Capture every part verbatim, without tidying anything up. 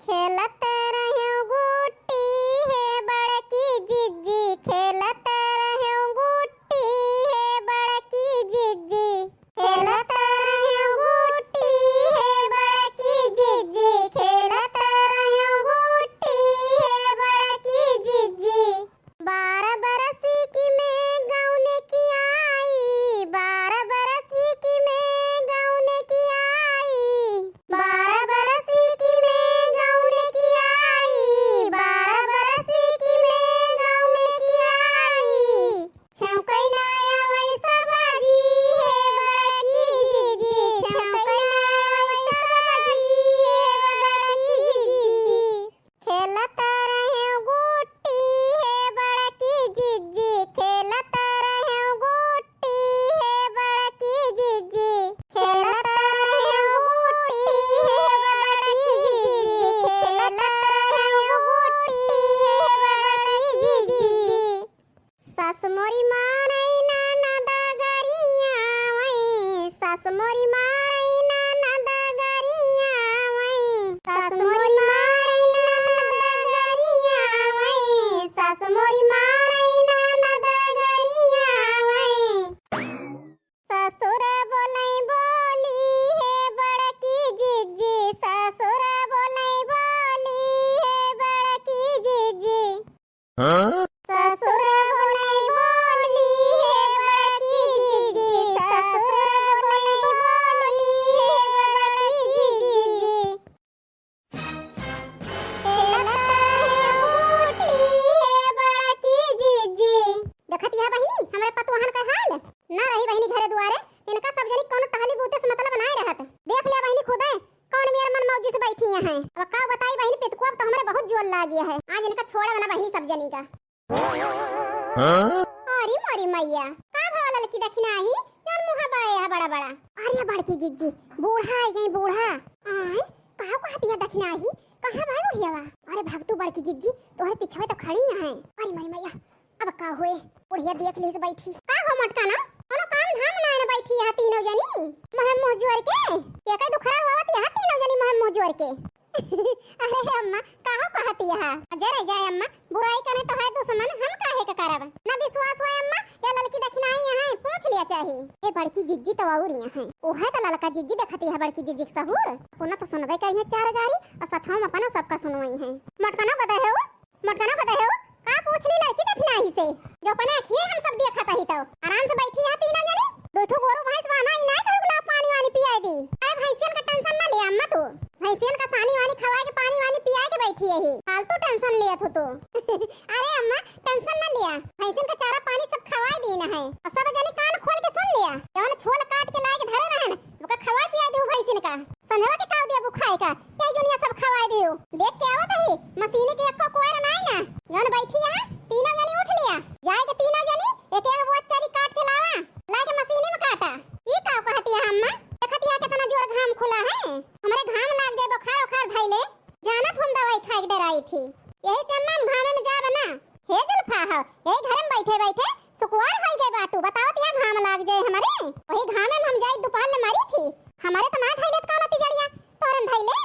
खेलत रहेउ गुट्टी हे बड़की जिज्जी, खेलत रहेउ गुट्टी हे बड़की जिज्जी। खेलत रहेउ गुट्टी हे बड़की जिज्जी, खेलत रहेउ गुट्टी हे बड़की जिज्जी। बारह बरस की मैं गौने की आई, बारह बरस की मैं गौने की आई, बारह बरस की मैं गौने की आई, बारह बरस की मैं गौने की आई। छौंकै ना आवै सब्जी हे बड़की जिज्जी, छौंकै ना आवै सब्जी हे बड़की जिज्जी। खेलत रहेउ गुट्टी हे बड़की जिज्जी, खेलत रहेउ गुट्टी हे बड़की जिज्जी, खेलत रहेउ गुट्टी हे बड़की जिज्जी, खेलत रहेउ गुट्टी हे बड़की जिज्जी। सास मोरी मारै ननद गरियावै, सास मोरी मारै ननद गरियावै, सास मोरी मारै ननद गरियावै, सास मोरी मारै ननद गरियावै। ससुर बोलै बोली हे बड़की जिज्जी, ससुर बोलै बोली हे बड़की जिज्जी। हाँ? ससुर बोलै बोली हे बड़की जिज्जी, ससुर बोलै बोली हे बड़की जिज्जी। खेलत रहेउ गुट्टी हे बड़की जिज्जी। देखत हया बहिनी, हमरे पतोहन क हाल। ना रही बहिनी घरे दुआरे, इनका सब जनी कौनो टहली बूते से मतलब नाय रहत। देख लिया बहिनी खुदे, कौन मेर मन मौजी से बैठी हैं। अब का बताई बहिनी, पितकुआ तो हमरे बहुत जोर लागी है। आज इनका छोड़ब ना बहिनी सब जनी का। हाँ? अरे मोरी मैया, का भवा ललकी दखिनाही, जौन मुँह बाए है बड़ा बड़ा। अरे बड़की जिज्जी, बूढ़ा आई गई बूढ़ा। आय, का कहत हया दखिनाही, कहाँ बाए बुढ़ियावा? अरे भगतू बड़की जिज्जी, तोहरे पिछवे तो खड़ी हैं। अरे मोरी मैया, अब का होए, बुढ़िया देख लीस बैठी। का हो मोटकनौ, कौनो काम धाम नाय न बैठी यहाँ तीनों जनी, मुँह मुँह जोर के, के कई दुखरा होवत यहाँ तीनों जनी मुँह मुँह जोर के। अरे अम्मा, काहो कहत हया? जरे जाए अम्मा, बुराई करे तो है दुश्मन, हम काहे के करब? न विश्वास होए अम्मा, या ललकी दखिनाही यहाँ है, पूछ लिया चाही। ये बड़की जिज्जी तो और यहाँ है, वो है तो ललका जिज्जी देखत हया बड़की जिज्जी के सहूर। अपना तो सुनबे करी है चार गारी, और सथवा में अपना सबका सुनवई है। मोटकनौ गदहेउ, मोटकनौ गदहेउ, का पूछ ली ललकी दखिनाही से? जो अपने अखिए हम सब देखत हई तो। आराम से बैठी है तीनों जनी, दो ठो गोरू भैंस बान्हा ही नाय, कहूँ ला पानी वानी पियाए दी। अरे भैंसियन का tension ना लिया अम्मा तू, भैंसियन का सानी वानी खवाए के पानी वानी पियाए के बैठी है ही, फालतू tension लिया तू तो। अरे अम्मा tension ना लिया, भैंसियन का चारा पानी सब खवाए दीन है। और सब जनी कान खोल के सुन लिया, जौन छोल काट के लाए के धरे रहन, ओका खवाए पियाए दीहू भैंसिन का। संझवा के काव देबू खाए का? यही दुनिया सब खवाए दियो। देख के आवत ही, मसीनी के एको कोयर नाई ना। जौन बैठी है, तीनों जनी उठ लिया। जाए के तीनों जनी एक एक बोझ चरी काट के लावा। लाए के मसीनी में काटा। ई काव कहत हया अम्मा? देखत हया कितना जोर घाम खुला है। हमरे घाम लाग जाए, बुखार उखार धइले। जानत हम दवाई खाए के डराई थी। यही से अम्मा हम घामे में जाब ना। हे जुल्फा हो, यही घर में बैठे बैठे सुकुवार होई गए बाटू, बतावत हया घाम लाग जाए हमरे, वही घामे में हम जाई दुपहर ले मरी थी, हमरे तो ना धइले कौनो तिजड़िया, तोरन धइले।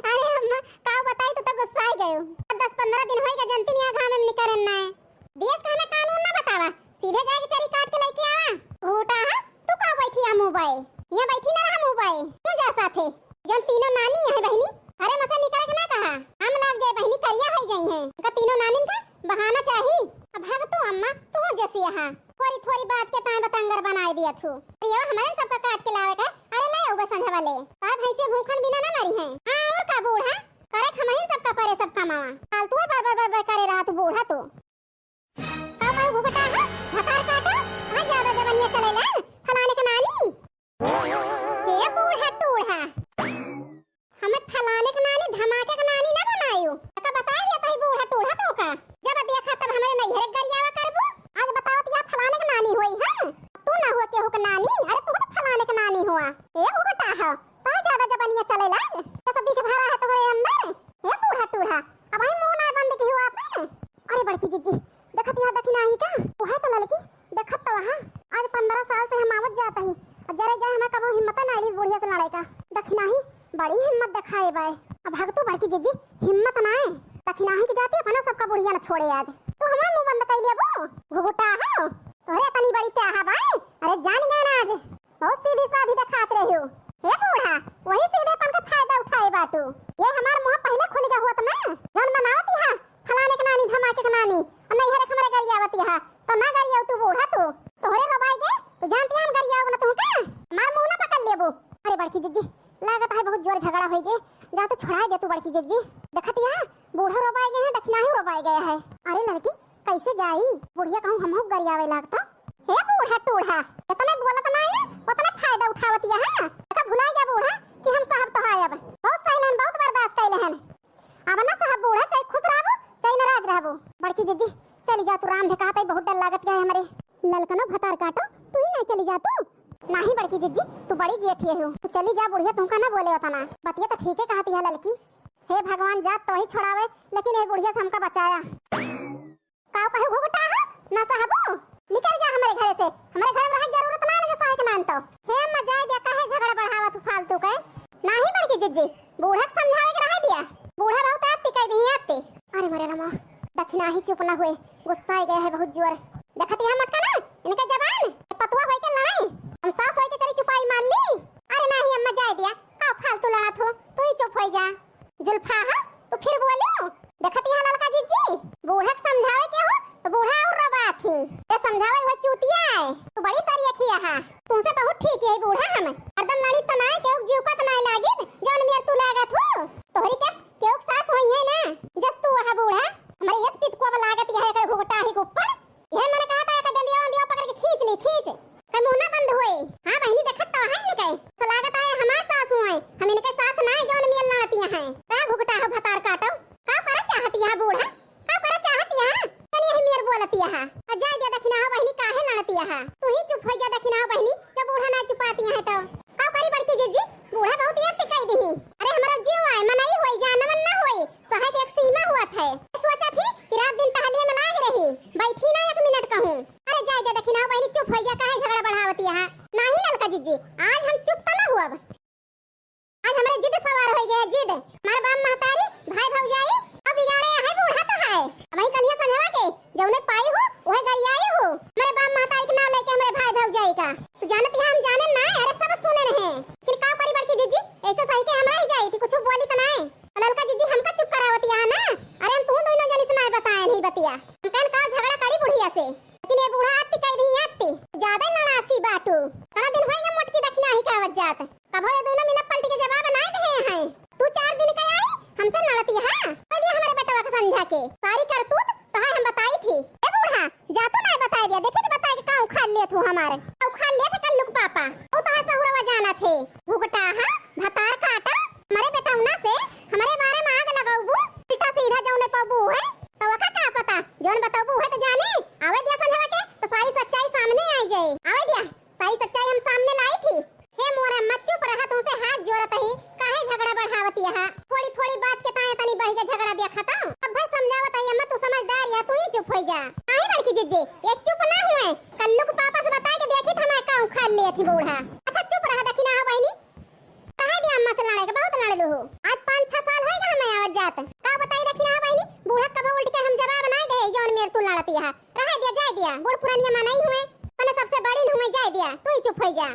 अरे अम्मा, का बताई, तू तो गुस्साई गयो। दस पन्द्रह दिन होई गए जनती नहीं घामे में निकरन ना है। देश का हमें कानून ना बतावा, सीधे जाके चरी काट के लेके आवा। घूटा है, तू का बैठी है मुँह बाए? यहाँ बैठी ना रहा मुँह बाए, क्यों जा साथे? जौन तीनों नानी है बहिनी, घरे में से निकले के ना कहा, घाम लाग जाए बहिनी, करिया होई जाई हैं। इनका तीनों नानिन का बहाना चाही। अब भाग तू अम्मा, तू जैसी यहाँ थोड़ी थोड़ी बात के ताए बतंगर बनाए दिया थू। अरे हमरे सबका काट के लावे का, अरे ले आओ बस संझवा ले। का भैंसे भूखन बिना ना मरी हैं। हाँ और का बूढ़ा, करे खमहिन सबका परे सब कमावा। फालतू है बर बर बर बर करे रहा तू बूढ़ा तू। का भाई घुघटा है? भतार काटो, कहाँ ज्यादा जबनिया चले लाग? फलाने के नानी। हे बूढ़ा टूढ़ा। हमें फलाने के नानी, धमाके के नानी ना बनायो। का बताए दिया तही बूढ़ा टूढ़ा तो का। जब देखा तब हमरे नैहरे गरियावा करबू। आज बताओ तो यहाँ फलाने के नानी होई है। तू ना हुआ केहू के नानी, अरे तू तो फलाने के नानी हुआ। हे घुघटा है, कहाँ ज्यादा जबनिया चले लाग? तो सब दिख भरा है तुम्हारे अंदर। हे बूढ़ा टूढ़ा, अब आई मुँह ना बंद की हुआ आपन। अरे बड़की जिज्जी, देखत यहाँ दखिनाही का? वह तो ललकी, देखत तो वहाँ। आज पन्द्रह साल से हम आवत जात ही। अब जरे जाए हमें कबो हिम्मत ना आइली बुढ़िया से लड़े का। दखिनाही बड़ी हिम्मत दिखाए बाए। अब अब तू बड़की जिज्जी हिम्मत नाय, दखिनाही के जाती अपना सबका बुढ़िया न छोड़े आज। तू हमार मुंह बंद कइ लेबू, घुघुटा हो। तोहरे तनी बड़ी क्या है भाई? अरे जान गए ना आज। बहुत सीधी साधी देखात रही हो। हे बूढ़ा, वही सीधेपन का फायदा उठाए बाटू। ये हमार मुंह पहले खुल गया होत ना, जौन बनावत यहाँ फलाने के नानी, धमाके के नानी, और नैहर के हमरे गरियावत यहाँ, तो ना गरियाऊ तू बूढ़ा तू। तोहरे रोबाई गए, तो जानती हम गरियाऊ ना तू का? हमार मुंह ना पकड़ लेबू। अरे बड़की जिज्जी, लागत है बहुत जोर झगड़ा होई जे, जा तो छोड़ाए दे तू बड़की जिज्जी। देखत यहाँ बूढ़ा रोबाई गए हैं, दखिनाही रोबाई गए है। अरे लड़की, कैसे जाई? बुढ़िया कहूँ हमहू गरियावे लागता। हे बूढ़ा टूढ़ा, इतने बोलत ना है, उतने फायदा उठावत यहाँ। का भुलाई जा बूढ़ा कि हम साहब तो है अब। बहुत सहलन, बहुत बर्दाश्त कैले हन। अब ना साहब बूढ़ा, चाहे खुश रहबो, चाहे नाराज रहबो। बड़की जिज्जी, चली जा तू, राम ढेका पे बहुत डर लागत है हमरे। ललकनो भतार काटो, तू ही ना चली जा तू। नाही बड़की जिज्जी, तू बड़ी जेठ ये हो, तू चली जा, बुढ़िया तुमका ना बोले होता ना। बतिया तो ठीक है कहती है ललकी। हे भगवान, जा तो ही छोड़ावे, लेकिन ये बुढ़िया से हमका बचाया। का कहू घुघुटा हो, ना सहबू, निकल जा हमरे घरे से। हमरे घर में रहे जरूरत ना लगे सहे के मान तो। हे अम्मा, जाए दिया, काहे झगड़ा बढ़ावत हो फालतू के? नाही बड़की जिज्जी, बूढ़ा के समझावे के रहे दिया, बूढ़ा बहुत आती कह दी आती। अरे मरे रामा, दखिनाही चुप ना हुए, गुस्सा आ गया है बहुत जोर। देखत यहाँ मटका ना, इनके जबान, पतुआ होई के लड़ाई, हम सास होई के तेरी चुपाई मान ली। अरे नाही अम्मा, जाए दिया, का फालतू लड़त हो, तू ही चुप होई जा। जुल्फा, हाँ? तू फिर बोलियो? देखत यहाँ ललका जिज्जी, बूढ़ा के समझावे के हो, तो बूढ़ा और रोबात ही। ये समझावे हुआ चूतिया है, तू बड़ी सारी अखिया है। तुमसे बहुत ठीक है बूढ़ा हम। हरदम लड़ी तो नाय, केहू जीव का तो नाय लागिन, जौन मेर तू लागत हो। तोहरी के केहू सास होई है ना, जस तू वह बूढ़ा, हमारे यस पित को लागत यह एकर घुघुटा ही के ऊपर। यह मने कहा था, एकर बेंदिया उंदिया पकड़ के खींच ली, खींच। कई मुंह ना बंद होए। हाँ बहिनी, देखत तो है इनके। तो लागत है हमार सास हुए। हम इनके सास ना है, जौन मियल लड़तिया हैं। का घुघुटा हो भतार काटो? का करे चाहतिया है बूढ़ा? का करे चाहतिया है? तनी यही मेर बोलतिया है। आ जाए दे दखिना हो बहिनी, काहे लड़तिया है? तू ही चुप हो जा दखिना हो बहिनी, जब बूढ़ा ना चुपातिया है तो। का करी बड़की जिज्जी? बूढ़ा बहुत ये टिकाई दी। अरे हमारा जीव आए, मनई होई, जानवन ना होई। सहे के एक सीमा हुआ थे। सोचा थी कि रात दिन टहलिए में लाग रही, बैठी ना एक मिनट कहूँ। अरे जाए दे दखिना हो बहिनी, चुप हो जा, काहे झगड़ा बढ़ावती है? नाही ललका जिज्जी, आज हम चुप तो ना हुअब। आज हमरे जिद सवार हो गया, जिद। हमारे बाप महतारी, भाई भौजाई, अब बिगाड़े है बूढ़ा तो है। अब वही कलिया संझवा के जौने पाई हो, वह गरियाई हो। हमारे बाप महतारी के नाम लेके हमारे भाई भौजाई का। तू जानत है हम जाने ना, अरे सब सुने रहे। फिर का करी बड़की जिज्जी, ऐसे सही के हमरा ही जाई थी, कुछ बोली तो नाय। ललका जिज्जी हमका चुप करावत यहाँ ना। अरे हम तू दोनों जनी से नाय बताए नहीं बतिया। हम कहन का झगड़ा करी बुढ़िया से। लेकिन ये बूढ़ा आती कह दी आती। ज्यादा लड़ासी बाटू। कतना दिन होएगा मोटकी दखिना ही कहावत जात। कभो ये दोनों मिला पलटी के जवाब नाय दे हैं। तू चार दिन का आई, हमसे लड़ती है। कह दिया हमारे बेटवा के समझा के। सारी करतूत तो है हम बताई थी। ए बूढ़ा, जा तो नाय बताई दिया। देखी तो बताई के का उखाड़ लेत हो हमारे। का उखाड़ लेत है कल्लू के पापा। ओ तो है सहुरवा जाना थे। घुघटा है, भतार काटा। हमारे बेटौना से हमारे बारे में आग लगाऊबू। उल्टा सीधा जौने पबू है। तो वका का पता? जौन बताऊबू है तो जाने। आवे दिया संझवा के तो सारी सच्चाई सामने आई जाए। आवे दिया, सारी सच्चाई हम सामने लाई थी। हे मोरे अम्मा, चुप रहा, तुमसे हाथ जोड़त ही, काहे झगड़ा बढ़ावत यहाँ? थोड़ी थोड़ी बात के ताए तनी बढ़ के झगड़ा दिया खत्म। अब भाई समझावत ही अम्मा, तू समझदार या, तू ही चुप हो जा। काहे बड़की जिज्जी, ये चुप ना हुए, कल्लू के पापा से बता के देखी त हमारे का उखाड़ लिए थी बूढ़ा। अच्छा चुप रहा, देखी ना हो बहिनी, काहे दिया अम्मा से लड़े के, बहुत लड़ लू हो। आज पाँच छह साल होएगा हमें आवत जात। का बताई देखी ना हो बहिनी, बूढ़ा कभो उल्ट के हम जवाब ना दे, जौन मेर तू लड़ती है। रहे दिया, जाए दिया, बूढ़ पुरानिया मनई हुए, मने सबसे बड़ी हुए, जाए दिया, तू ही चुप हो जा।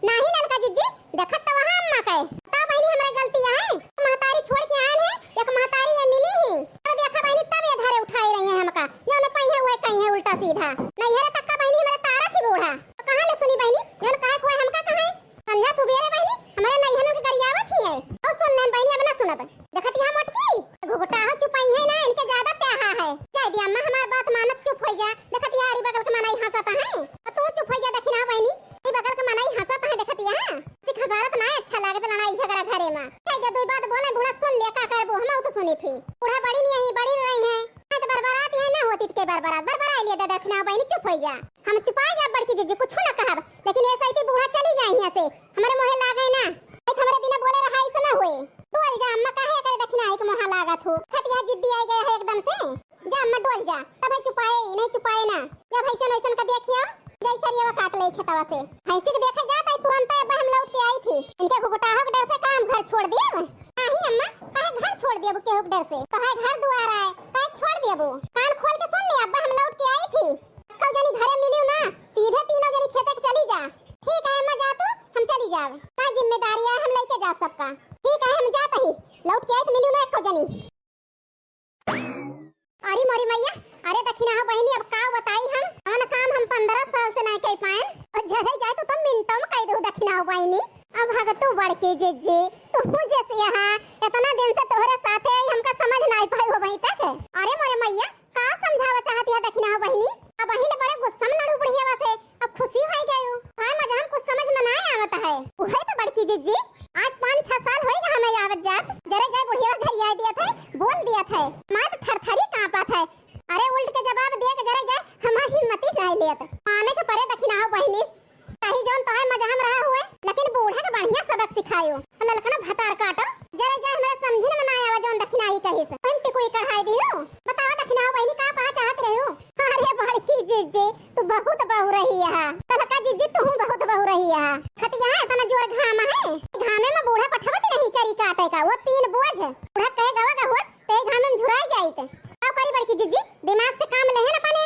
नाही ललका जिज्जी, देखत तो वहाँ अम्मा के। का बहिनी हमरा गलती है? महतारी छोड़ के आए हैं, एक महतारी ये मिली ही। अरे देखा बहिनी, तब ये धरे उठाए रही है हमका। जौन पाई है वह कहीं है उल्टा सीधा। नहीं है तक का बहिनी हमारे तारा थी बूढ़ा। तो कहाँ ले सुनी बहिनी? जौन कहे कोई हमका कहे। संझा सुबेरे बहिनी, हमारे नैहरों के गरियावत ही है। और सुन लेन बहिनी, अब ना सुनब। देखत यहाँ मोटकी, घुघटा हो चुपाई है ना, इनके ज्यादा प्याहा है। जाए दिया अम्मा, हमार बात मानत चुप हो जा। देखत यहाँ अरी बगल के मनई हंसत है, और तू चुप हो जा। देखी ना बहिनी, अरी बगल के मनई हंसत है, देखत यहाँ। सिख हजारत ना अच्छा लागे तो लड़ाई झगड़ा घरे में। जाए दिया, दो बात बोले, बूढ़ा सुन लिया, का करबो, हम तो सुनी थी। बूढ़ा बड़ी नहीं आई, बड़ी रही है। मैं तो बरबरात यहाँ ना होती, के बरबरात, बरबरा लिया दादा, देखी ना बहिनी, चुप हो जा। हम चुपाए जा बड़की जिज्जी, कुछ ना कहब, लेकिन ये सही बूढ़ा चली जाए यहाँ से। हमारे मुँहे लागे ना, नहीं तो हमारे बिना बोले रहा ऐसे ना हुए। डोल जा अम्मा, काहे करे दखिना एक मुँहा लागत हो। खटिया जिद्दी आई गया है एकदम से। जा अम्मा डोल जा, तब है चुपाए, नहीं चुपाए ना। जा भैंसन वैसन का देखियो, जाई सरियावा काट ले खेतवा से। भैंसी के देखे जात है तुरंत, अब हम लौट के आई थी। इनके घुघटाहो के डर से काम घर छोड़ दिए। नहीं अम्मा, काहे घर छोड़ देबू केहू के डर से? काहे घर दुआर आए, काहे छोड़ देबू? कान खोल के सुन ले, अब्बा हम लौट के आई थी। एक्को जनी घरे मिलियो ना, सीधे तीनों जनी खेते के चली जा। ठीक है अम्मा, जा तू, हम चली जाब। का जिम्मेदारी है, हम लेके जाब सबका। ठीक है, हम जात ही, लौट के आई तो मिलियो ना एक्को जनी। अरे मोरी मैया, अरे दखिनहा बहिनी, अब का बताई हम, कौन काम हम पन्द्रह साल से नहीं कर पाएन, और जरे जाए तो तुम मिनटों में कह दो दखिनहा बहिनी। अब भगतू बड़की जिज्जी, तू जैसे यहाँ इतना दिन से तोहरे साथे आई, हमका समझ नहीं पाई हो वहीं तक। अरे मोरे मैया, का समझावा चाहत है दखिनहा बहिनी? अब वहीं ले बड़े गुस्सा में लड़ू बुढ़िया से, अब खुशी हो गई हो। हाँ मजा हम कुछ समझ में ना आवत है। वही तो बड़की जिज्जी, आज पाँच छह साल होई गए हमें आवत जात। जरे जाए बुढ़िया घर आई दिया था, बोल दिया था। मार तो थरथरी कांपत है। अरे उल्ट के जवाब दिए के जरे जाए हमार हिम्मत ही नहीं लेत। माने के परे दखिनहा बहिनी। चाहे जौन तोहे मजहम रहा हुए, लेकिन बूढ़ा के बढ़िया सबक सिखायो। ललकना भतार काटो, जरे जाए हमारे समझे में ना आवा जौन दखिनहा कहिस। तुम टिकुई कढ़ाई दियो। बताओ दखिनहा बहिनी का कहा चाहत रहे हो? अरे बड़की जिज्जी, तू बहुत बहू रही है। ललका जिज्जी, तू बहुत बहू रही है। खतिया है, इतना जोर घाम है, घामे में बूढ़ा पठवत नहीं चरी काटे का, वो तीन बोझ। बूढ़ा कहे गवा का हुआ, ते घामे में झुराई जाइत। का करी बड़की जिज्जी, दिमाग से काम लेहे न अपने।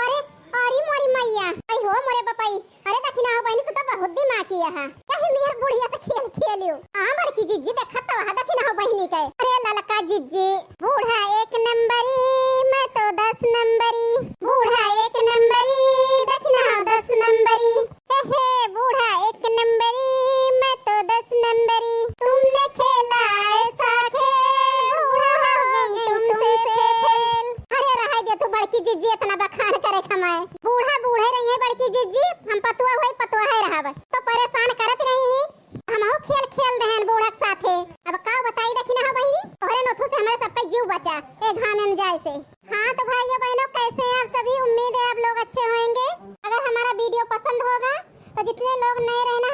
अरे, अरे मोरी मैया, आई हो मोरे बपाई। अरे दखिनहा बहिनी, तू तो बहुत दिमागी है। कहीं मेहर बुढ़िया से खेल खेलियो। हाँ बड़की जिज्जी, देखत तो वहाँ दखिनहा बहिनी के। अरे ललका जिज्जी, बूढ़ा एक नंबरी, मैं तो दस नंबरी। बूढ़ा एक नंबरी, दखिनहा दस नंबरी। हे हे बूढ़ा एक नंबरी, मैं तो दस नंबरी। तुमने खेला ऐसा खेल, बूढ़ा हो गई तुमसे फेल। अरे रहाई दे तू बड़की जिज्जी, इतना बखान करे खमाए। बूढ़ा बूढ़े रही है बड़की जिज्जी, हम पतुआ हुई पतुआ है रहब। तो परेशान करत नहीं ही, हमहू खेल खेल देहन बूढ़ा के साथे। अब का बताई दखिनहा बहिनी, तोहरे नोथू से हमारे सबका जीव बचा, ए घामे में जाए से। हाँ तो भाइयों बहनों, कैसे हैं आप सभी? उम्मीद है आप लोग अच्छे होंगे। अगर हमारा वीडियो पसंद होगा तो जितने लोग नए रहे ना